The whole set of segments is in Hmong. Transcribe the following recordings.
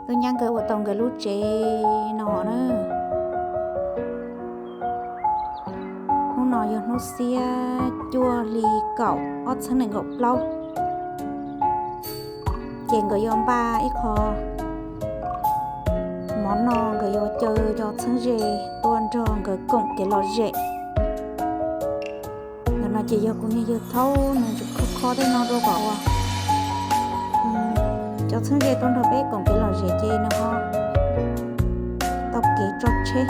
Tub nyab nkawd ua tau nkawd lub tsev no na. Hnub no yog hnub xiab cuaj hli kaum ob txhiab nees nkaum plaub, ces nkawd yuav npaj ib qho mov no, nkawd yuav caw cov txheeb ze tuaj nrog nkawd koom kev lom zem. Ntawm no ces yog kuv niag yawg thaub nws tseem khob khob tej no rau kom ua cov txheeb ze tuaj nrog peb koom kev lom zem ces nws ho tau kev tso tsheb.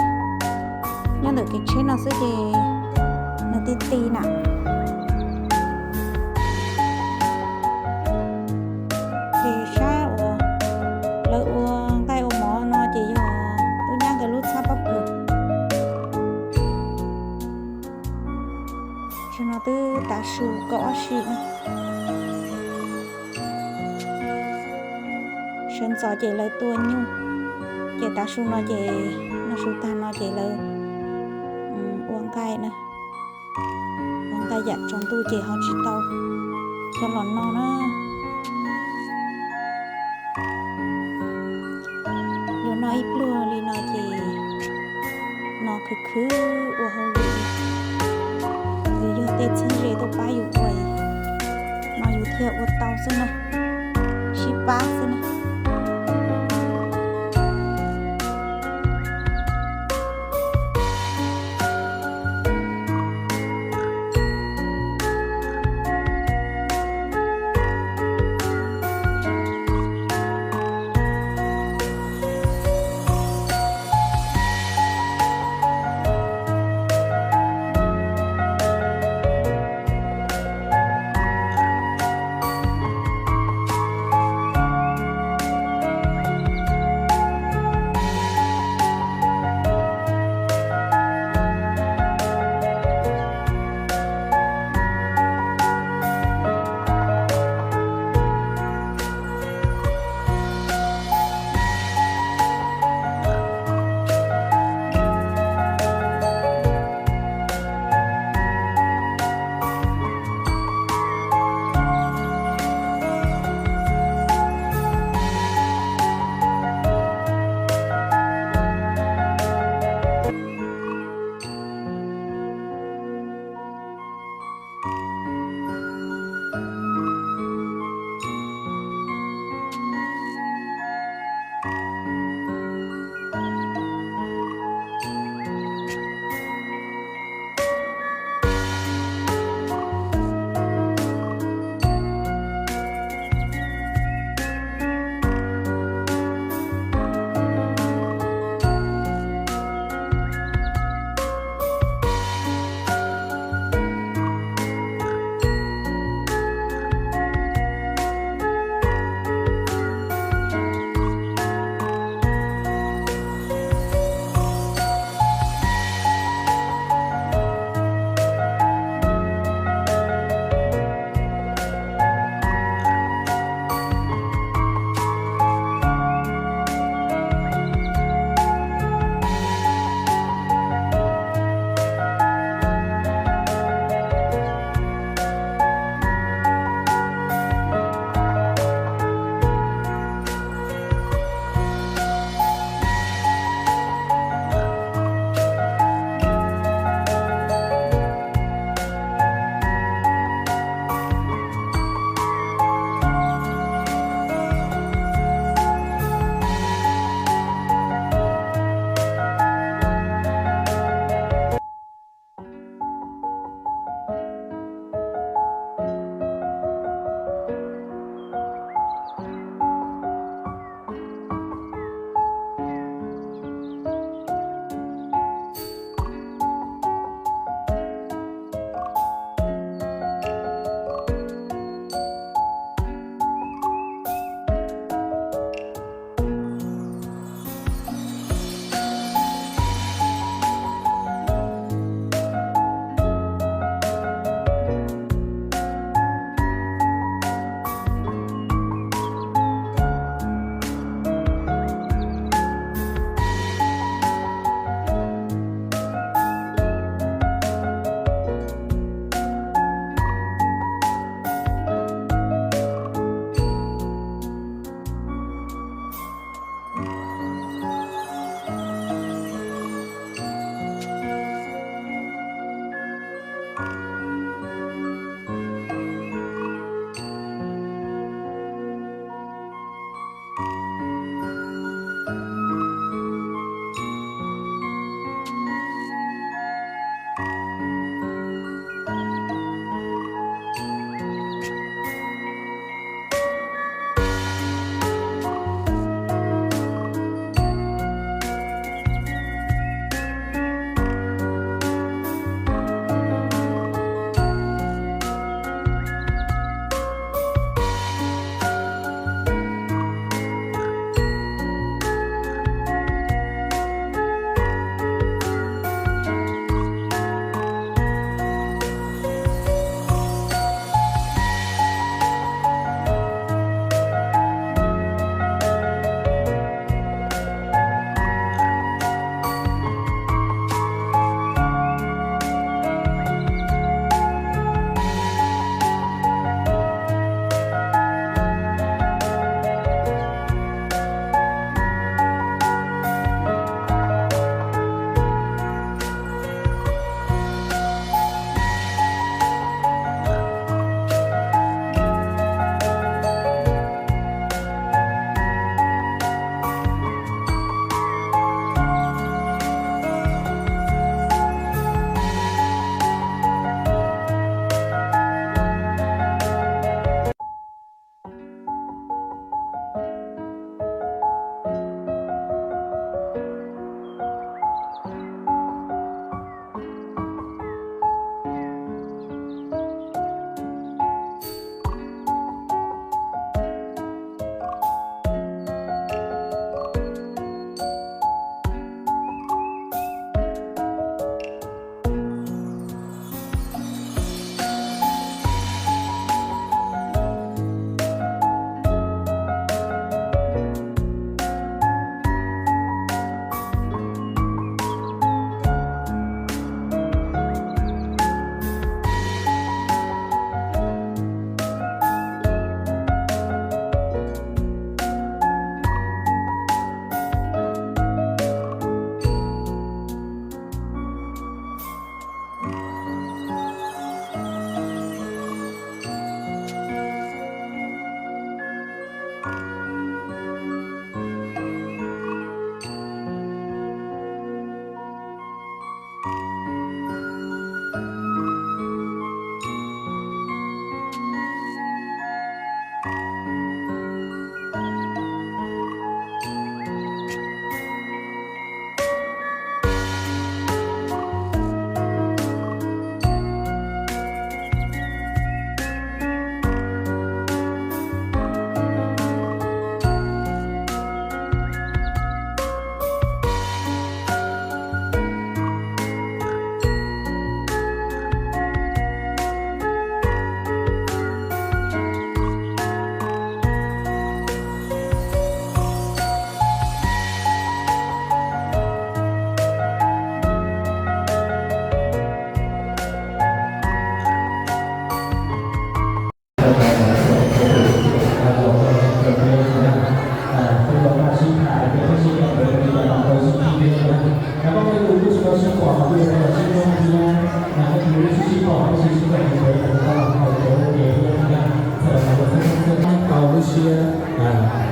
Nyob ntawm kev tsheb no xwb ces nws ti ti na. Ces sab uas lawv ua nqaij ua mov no ces yog tub nyab nkawd lub txhab pob kws. Tam sim no twb tav su kaum ob sim na. Sawv ntxov ces lawv tua nyuj, ces tav su no ces noj su tag no ces lawv ua nqaij na. Ua nqaij yam tsaus ntuj ces ho tsis tau coj los noj na. Yuav noj ib pluag li no ces no khwv khwv ua hauj lwm. Yus yog tej txheeb ze tuaj pab yus ua, no yus thiaj ua tau xwb na, sib pab xwb na.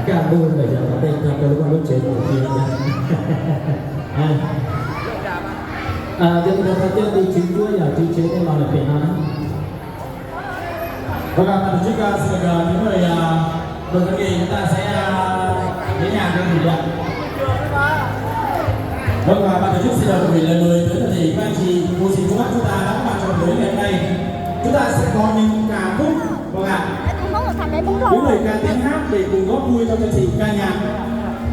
Kaj ntug ntawm yav tom ntej tag rau lub vaj lub tsev mus thiab. Yog li ntawd thov caw tus tswv cuab yog tswv tsev nej los lawm pem no na. Vâng, ban tổ chức, à, xin được, à, kính mời, à, đội văn nghệ chúng ta sẽ, à, nhẹ nhàng lên nhịp điệu. Vâng, và ban tổ chức xin được gửi lời mời tới toàn thể các anh chị, cô dì, cô bác chúng ta đã có mặt trong buổi lễ ngày hôm nay. Chúng ta sẽ có những ca khúc, vâng ạ, những lời ca tiếng hát để cùng góp vui trong chương trình ca nhạc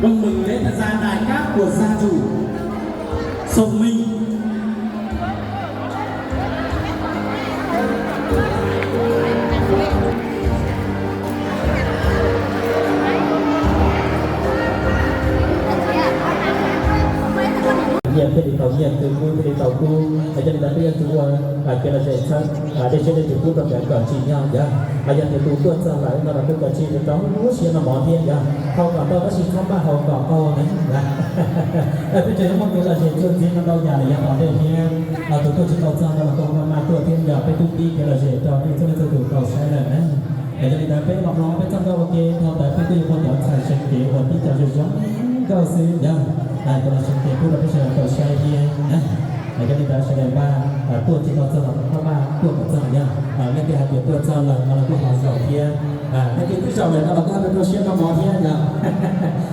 mừng lễ Phật gia đại cát của gia chủ Sông Minh. Nyiaj thiaj li tau nyiaj, tus kub thiaj li tau kub, yog li ntawd peb yuav tsum ua kev lom zem txhawb dej siab dej ntsws pub rau nkawd kom tsim nyog yog. Yog tias tus tuaj txog lawm no los kuj kom tsim rau rau siab noj mov thiab yog, haus kom ntau tab sis txhob maj haus kom qaug na. Peb tseem yuav muaj kev lom zem txuas ntxiv no ntau yam li yav tom ntej thiab. Tus tuaj tsis tau txog no los kuj maj maj tuaj thiab yog, peb twb pib kev lom zem rau nej txhua leej txhua tus tau saib lawm na. Yog li ntawd peb los mloog peb txoj nkauj ua ke dhau ntawd peb twb yuav muaj cov ntxhais seev kev uas tib co zoo zoo nkauj xwb yog, cov los seev kev pub rau peb sawv daws tau saib thiab. Yog li ntawd sawv daws maj tuaj tsis tau txog los maj maj tuaj kom txog yog, leej twg hais tias tuaj txog lawm no los kuj ho zaum thiab. Leej twg twb zaum lawm no los kuj ho rau siab noj mov thiab yog.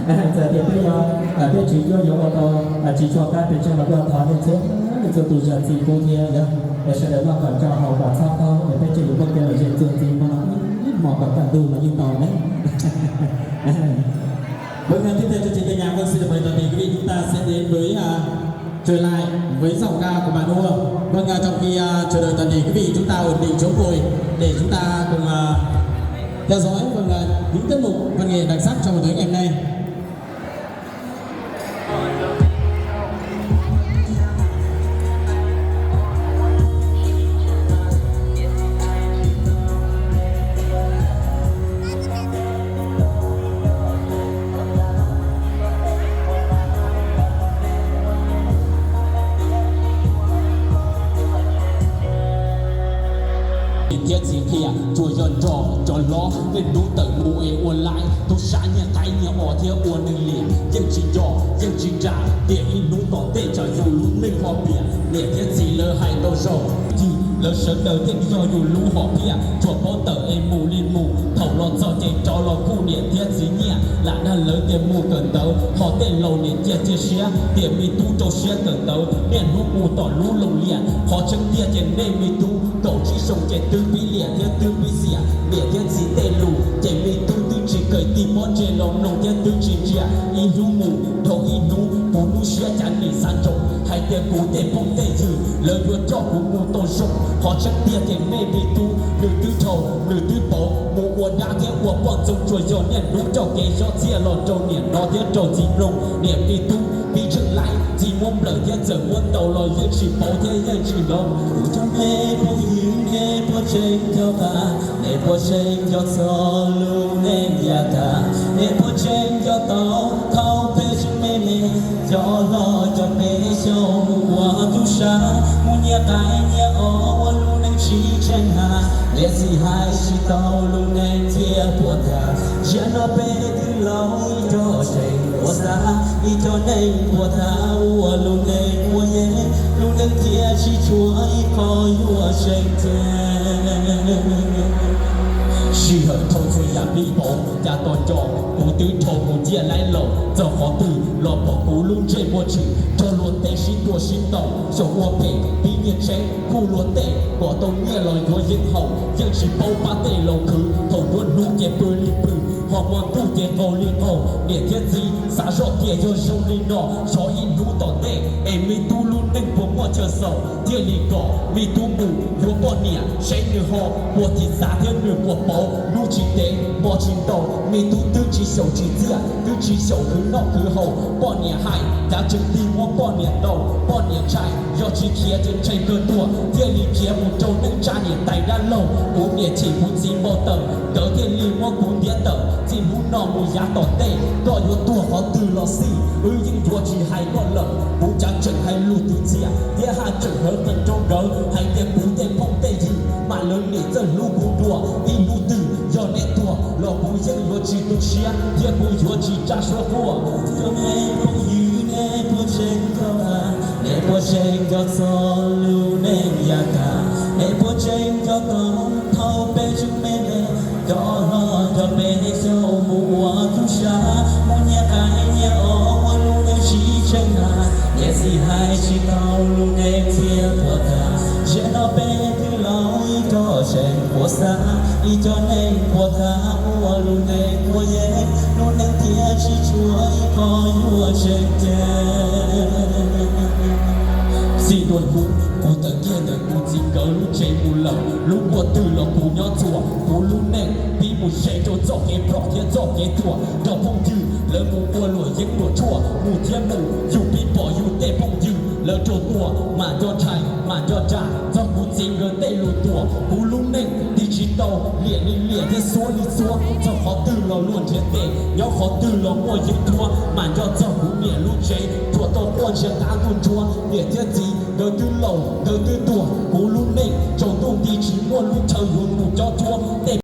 Txawm tias peb yuav, peb tswv cuab yuav ua tau tsis tshua qab pes tsawg los kuj thov nej txhua leej txhua tus zam txim pub thiab yog, es sawv daws noj kom tsau haus kom txhob qaug, es peb tseem yuav muaj kev lom zem txuas ntxiv no ib hmo kom kaj ntug los yeej tau ne. Vâng, à, tiếp theo chương trình ca nhạc, vâng, xin được mời toàn thể quý vị chúng ta sẽ đến với, à, trở lại với giọng ca của bạn đúng không? Vâng, à, trong khi, à, chờ đợi toàn thể quý vị chúng ta ổn định chỗ ngồi để chúng ta cùng, à, theo dõi, vâng, à, những tiết mục văn nghệ đặc sắc trong buổi tối ngày hôm nay. Thiab txiv qhia tsuas yog nrog cov hlob, niaj hnub tawm mus es ua laib, tub sab nyiag qaib nyiag os thiab ua neeg liam, yeej tsis nco yeej tsis nra, tiam ib hnub tom ntej tsam yus lub neej ho piam. Niam thiab txiv lawv hais ntau zaus, yim lawv sawv daws thiaj yog yus lub hom phiaj, tsuas paub tawm es mus li mus, thaum los txog ces rov los kuj niam thiab txiv nyiaj, lam dag lawv tias mus kawm ntawv, ho tej laus niam cia cia siab, tiam me tub rau siab kawm ntawv, niaj hnub mus tom lub loos lias, qhov tseeb tiag ces nej me tub kaum tsib xyoo ces twb pib liam thiab twb pib xiam, niam thiab txiv tej lus ces me tub twb tsis kawm tig pob ntseg los mloog thiab twb tsis ntsia, ib hnub mus dhau ib hnub, kuv lub siab cav nim xav ntsoov hais tias kuv tej phooj tej ywg lawv yuav coj kuv mus tau zoo, qhov tseeb tiag ces nej me tub nws twb dhau nws twb pauv, mus ua dab thiab ua poj ntxoog, tsuas yog niaj hnub coj kev xob txhiaj los rau niam no thiab rau txiv mloog, niam me tub pib tsheej laib, txiv muab nplawm thiab txawm muab ntaus los yeej tsis pauv thiab yeej tsis hnov. Kuv cov me phooj ywg, nej puas tseem nco tas, nej puas tseem nco txog lub neej yav tas, nej puas tseem nco tau thaum peb tseem me me, cov hlob coj peb xyaum mus ua tub sab, mus nyiag qaib nyiag os ua lub neej tsis tseem hais, liam txim hais tsis tau lub neej thiaj puas tas. Zaum no peb twb laus ib co tseem ua xav, ib co neeg puas tas ua lub neej ua yeej, lub neej thiaj tsis tshua ib qho yuav tseem ceeb. Sij hawm dhau txhua yam pib pauv, cas tos nco kuv twb dhau mus ciaj laib laus, txog qhov twg los pom kuv lub ntsej muag tshwm, nrog luag tej sib tua sib ntaus, xyaum ua phem pib nyiaj tsheb, kuj luag tej kom tau nyiaj los yuav yeeb haus, yeej tsis paub pab tej laus khwv, thaum nruab hnub ces pw li pw, ho hmo ntuj ces qaug li qaug, niam thiab txiv xav zoj tias yog zoo li no, xyov ib hnub tom ntej es me tub lub neej puas muaj chaw xaus, thiaj li kom me tub mus yuav poj niam, seb nws ho puas thim xav thiab nws puas pauv, hnub tsis tev hmo tsis ntaus, me tub twb tsis xyaum tsis txiaj, twb tsis xyaum khwv noj khwv haus, poj niam hais cav tseem tig muab poj niam ntaus, poj niam ntshai yog tsis khiav ces ntshai kawg tuag, thiaj li khiav mus rau neej tsa niam tais dab laug, kuv niam chim kuv txiv npau taws, nkawd thiaj li muab kuv ntiab tawm, txij hnub no mus yav tom ntej, koj yuav tuag qhov twg los xij, wb yeej yuav tsis hais koj lawm, kuv cav tseem hais lus twv txiaj, thiab haj tseem hawv qees rau nkawd hais tias kuv tej phooj tej ywg mam lawv niam txawj hlub kuv dua, ib hnub twg yog neb tuag los kuv Yeej yuav tsis tu siab thiab kuv yuav tsis tsa suab quaj. Cov me phooj ywg, nej puas tseem nco tas, nej puas tseem nco txog lub neej yav tas, nej puas tseem nco tau thaum peb tseem me me, cov hlob coj peb xyaum mus ua tub sab, mus nyiag qaib nyiag os ua lub neej sib tsheej na, niam txiv hais tsis tau lub neej thiaj puas tas. Zaum no peb twb laus ib co tseem puas xav, ib co neeg puas tas ua lub neej puas yeej, lub neej thiaj tsis tshua ib qho yuav tseem ceeb. Txij ntua hnub kuv tawm kiag ntawm kuv txiv nkawd lub tsev mus lawm, lub nkuaj twg los kuv nyob txhua, kuv lub neej pib mus ze rau txoj kev ploj thiab txoj kev tuag, nrog phooj ywg lawv mus ua luam yeeb luam tshuaj, mus thiab mus yus pib pom yus tej phooj ywg lawv raug tua, mam nco ntshai mam nco ntshai txog kuv txiv nkawd tej lus tuag. Kuv lub neej tig tsis tau, liam li liam thiab xuab li xuab, txog qhov twg los luag nrhiav tes, nyob qhov twg los muaj yeeb nchuab, mam nco txog kuv niam lub tsev, thuam tau quaj ntsia qab ntuj ntsuab. Niam thiab txiv nkawd twb laus nkawd twb tuag, kuv lub neej tsaus ntuj nti tsis muaj lub chaw yuav mus cob tshuab tej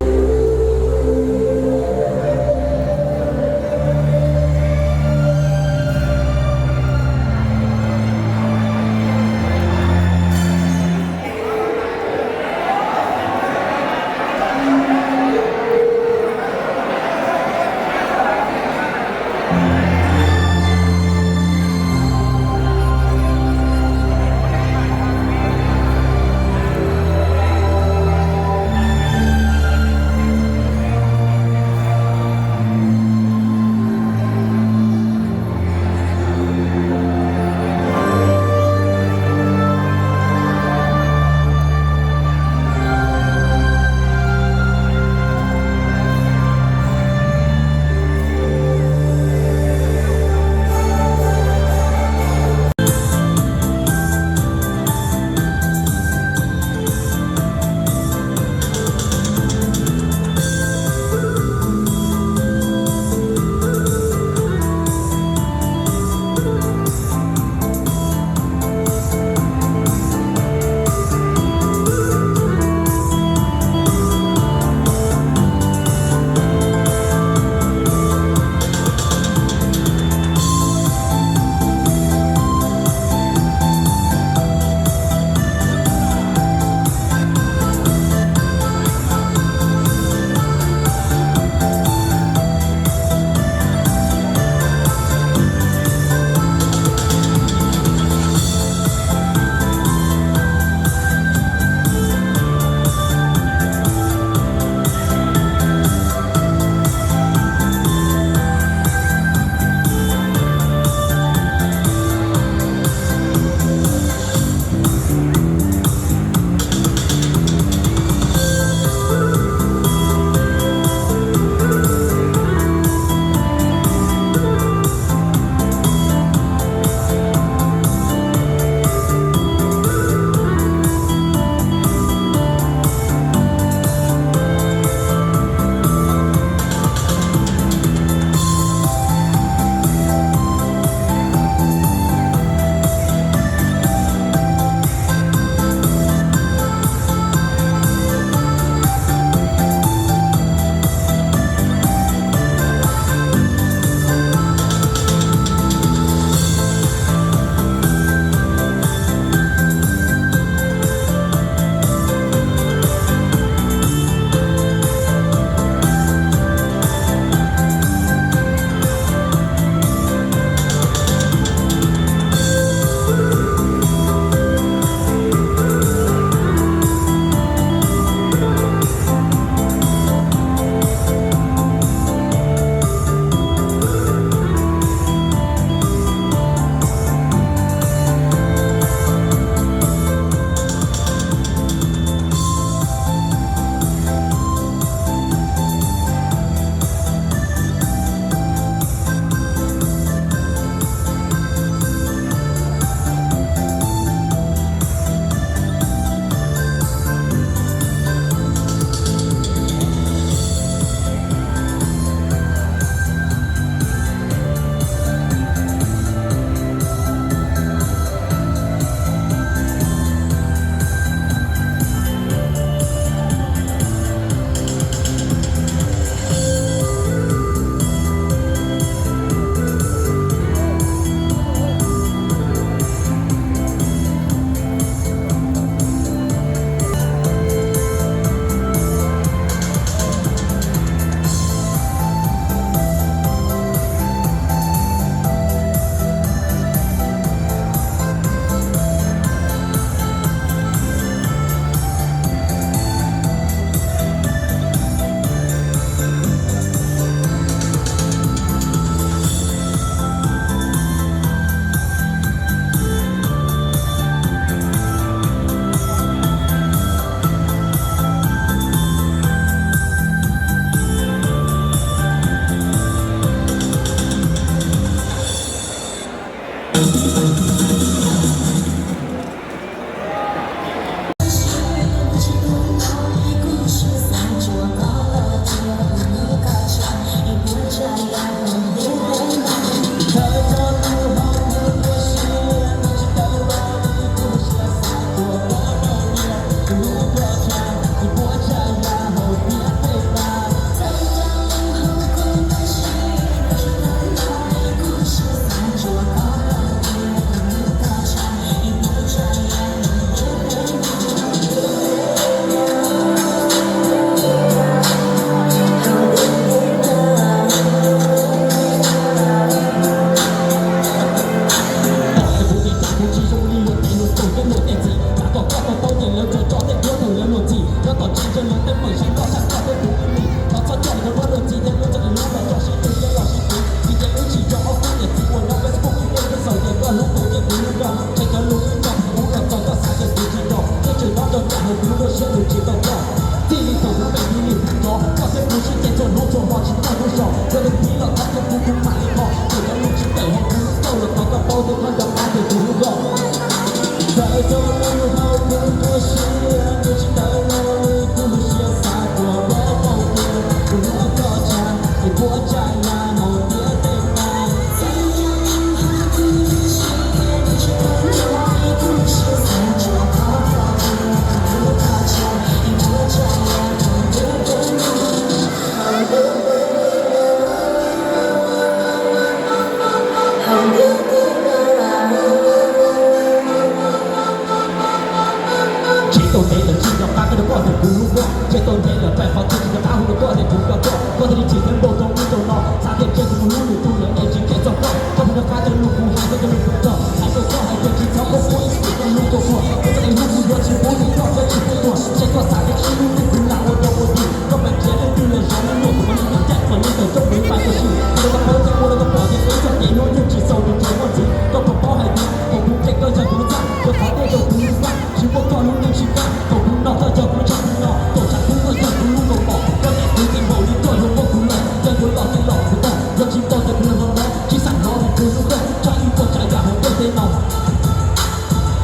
Tsis tau ntev lawm tsis nco qab koj rau koj tias kuv hlub koj, tsis tau ntev lawm pais qhov twg tsis nco qab hu rau koj tias kuv nco koj, koj thiaj li tsis ntev npaum rau ub rau no, xav tias ntshe kuv mus hlub lwm tus lawm es tsis khiav txog koj, koj puas nco qab cov lus kuv hais, koj cov lus kuv txog, hais rau koj hais tias tsis txhob koj quaj, kuv txoj kev hlub kua muag, kuv txoj kev hlub kuv yuav tsis pub li koj thiab tsis pub tuag, ntshe koj xav tias ib lub neej kuv lam ua rau ua tus, koj mam nrhiav leej twg los zov li nyuam qhuav li ib caij kom li ntawm rooj nqeeb pais ua si, koj rau koj paub thiab ua rau koj pom tias peb txoj kev hlub yeej tsis txaus nws tseem muaj ntxiv, koj puas paub hais tias thaum kuv ntsej koj yog kuv lub txaj, yog qhov tuaj rau kuv lub vaj, tsis muaj koj lub neej tsis kam, thaum kuv no koj yog kuv lub tshav kuv no, thaum tshav kub koj yog kuv lub kaus mom, koj niam kuv tij npaum li koj yuav muab kuv los, yog yuav los ces los kuv tag, yog tsis tau ces kuv los no no, tsis xam no li kuv lub koj, tsa ib puas tsav yam hauv ntiaj teb no.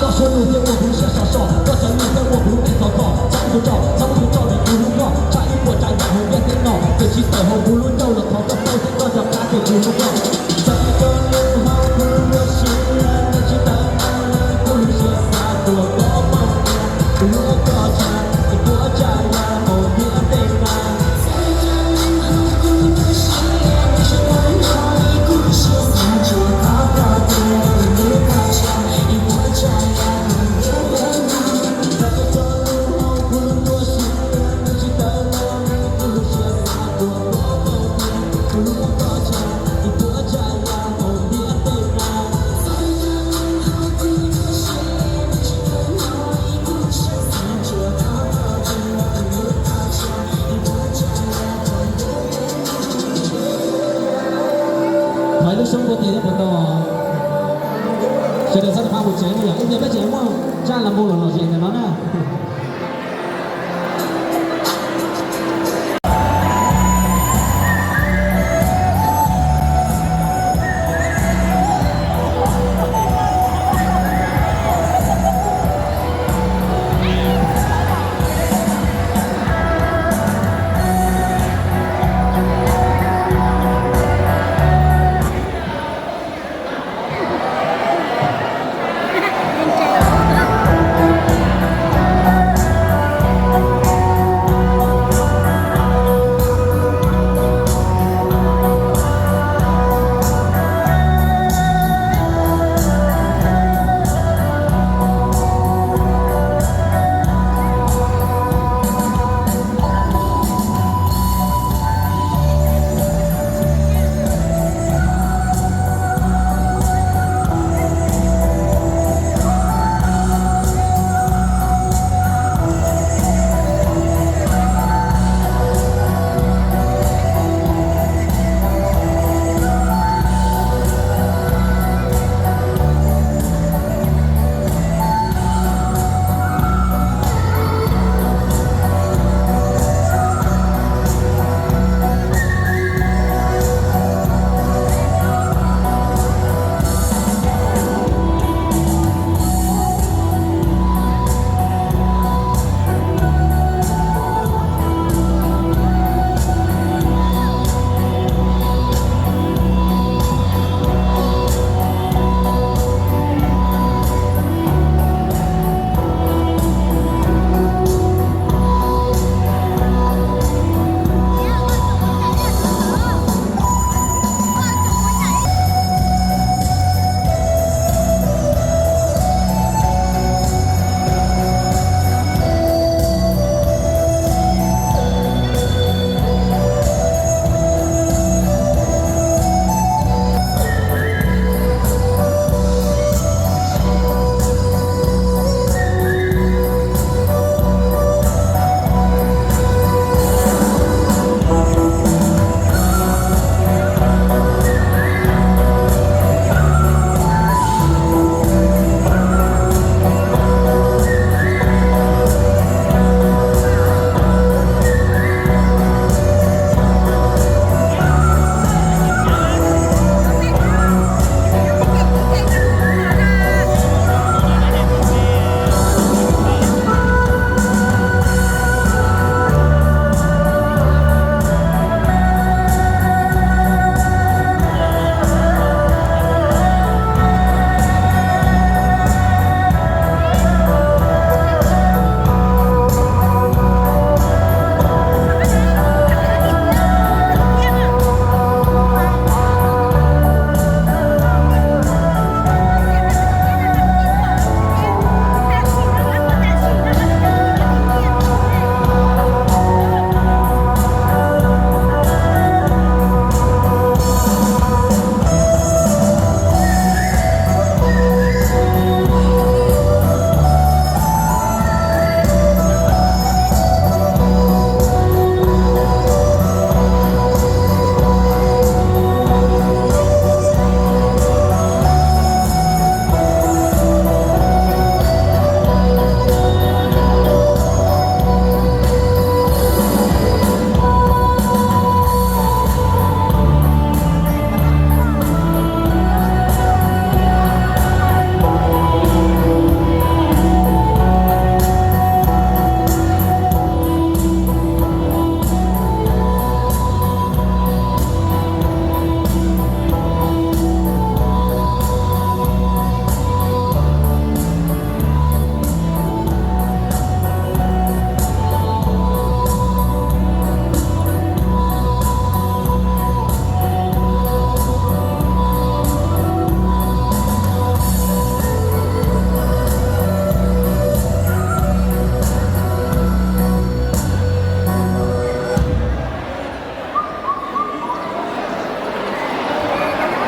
Koj suab lus thiaj ua kuv siab sov so, koj cov lus thiaj ua kuv lub neej khov kho, txhob ua kuv tso, txhob ua kuv tso vim kuv hlub koj, tsa ib puas tsav yam hauv ntiaj teb no, ces tsis tawm hauv kuv lub ncauj los thov koj paub thiab koj nco qab tias kuv hlub koj. Txawm li koj lub hauv kuv lub siab, tsis tawm kuv lub siab xav tuaj koj paub tias kuv hlub koj tshaj ib puas tsav yam hauv ntiaj teb no. Thov ib lub suab npuab tes thiab puas tau? Sawv daws txhob rov qab mus tsev na yom, ib pliag peb tseem muaj tsaj las npau los lom zem ntawm no na.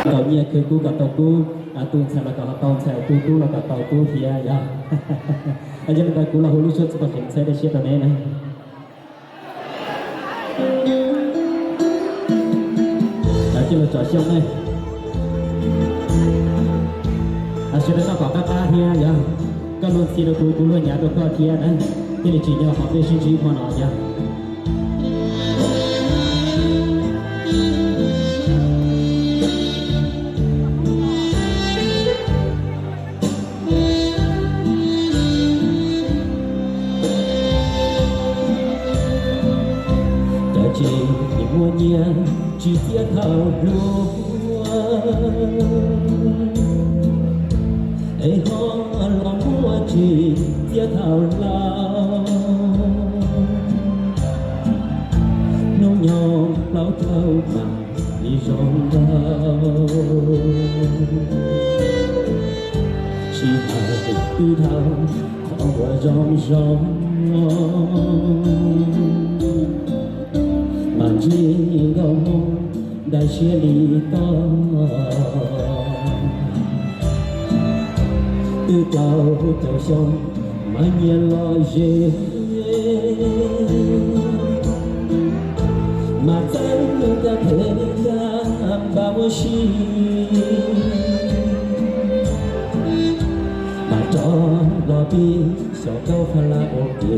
Tau nyiaj khwv kub kom tau kub, tu ntxhais los kom tau ntxhais, tu tub los kom tau tub thiab yog. Yog li ntawd kuv los hu lub suab txog pov qees ntxhais dej siab rau neb na. Coj los tsom xyoo ne. Sawv daws noj kom qab qab thiab yog, koj luag ntxhi rau kuv, kuv luag nyav rau koj thiab na, thiaj li tsim nyog qhov peb sib ntsib hmo no yog. Cov tsev muaj nyiaj tsis txiav thaum hluas, es ho los muaj tsis txiav thaum laus. Hnub nyoog plaub caug mas li zoo ntau, sij hawm twb dhau qhov uas zoo zoo, mas ntsib nkauj Hmoob daim siab li toj. Twb plaub caug xyoo mas nyias lom zem, mas txawj nkag phem nkag npam ua si, mas rov los pib xyov kaub qha laj ua ke.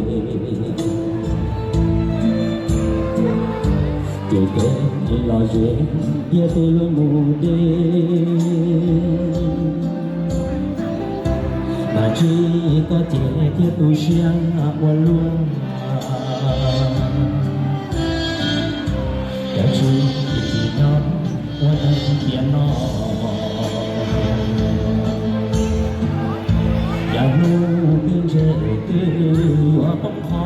Ces kev lom zem tiag tej lub mus deb, mas ntsib koj ces thiaj tu siab ua luaj. Cov tsis tsis nyob ua neeg tiam no, yog hnub twb ntseg twb yuav poob qho,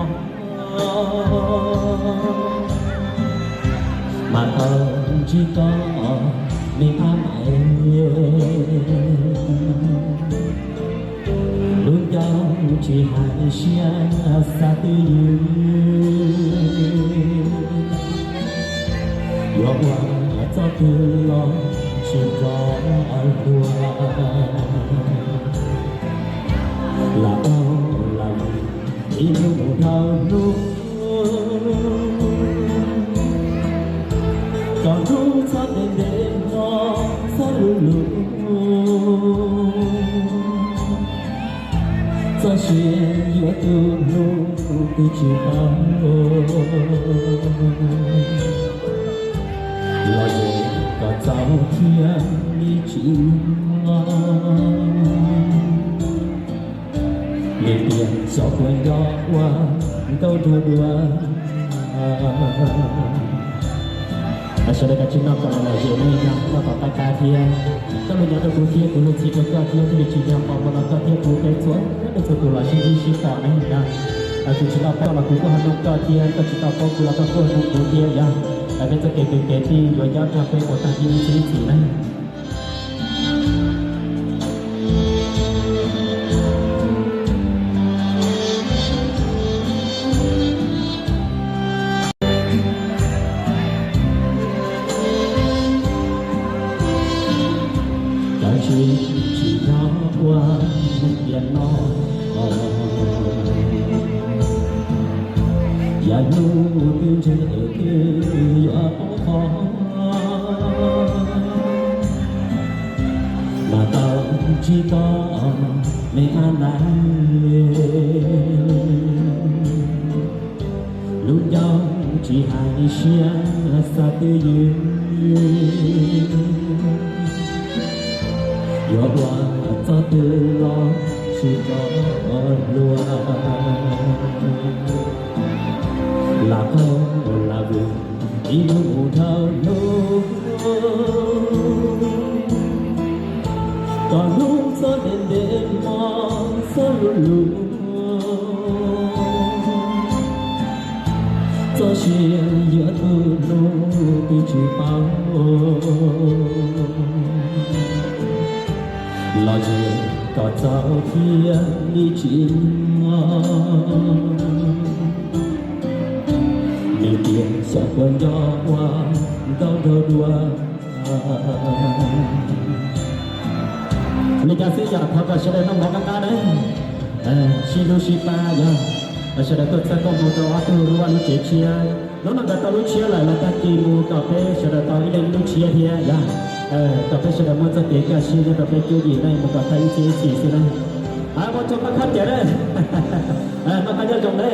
mas tau ntsib koj me ab mais, lub ncauj tsis hais siab xav twj ywm, yuav ua txoj twg los tsis rov hluas. Lam tau lam ib hnub mus dhau hnub, kom hnub txhob ntev ntev hmo txhob luv luv, txoj sia yuav tu hnub twg tsis paub. Los zem kom txaus thiab li tsis muaj, li tias xyov puas nco ua nkauj nraug dua. Sawv daws kav tsij noj kom los zem ne, noj kom qab qab thiab. Koj luag nyav rau kuv thiab kuv luag ntxhi rau koj thiab, thiaj li tsim nyog qhov hmo no koj thiab kuv peb txhua leej txhua tus los sib ntsib sib pom ne yog. Kuv tsis tau paub los kuv kuj ho nug koj thiab, koj tsis tau paub kuv los koj kuj ho nug kuv thiab yog. Peb txoj kev kwv kev tij yuav nyob nrog peb mus tag ib txhiab ib txhis ne. Kav tsij tsis txhob ua tiam no, yog hnub twb ntseg twb yuav poob qho, mas tau ntsib koj me ab mais, lub ncauj tsis hais siab xav twj ywm, yuav ua txoj twg los tsis rov hluas. Lam qaug lam vwm ib hnub mus dhau hnub, kom hnub txhob ntev ntev hmo txhob luv luv, txoj sia yuav tu hnub twg tsis paub. Los zem kom txaus thiab li tsis muaj, nws tias xyov puas nco ua nkauj nraug dua. Li cas xwb yog thov kom sawv daws noj mov qab qab na, sib hlub sib pab yog, sawv daws tuaj txhawb nqa mus rau ob tug lub vaj lub tsev tshiab. Hnub no nkawd tau lub tshiab lawm los tag kis mus kom peb sawv daws tau ib leeg lub tshiab thiab yog, kom peb sawv daws muaj txoj kev kaj siab nyob rau peb cuab yim neej mus kom tag ib txhiab ib txhis xwb na. Ua tsaug koj khab tias na, noj qab nyob zoo na.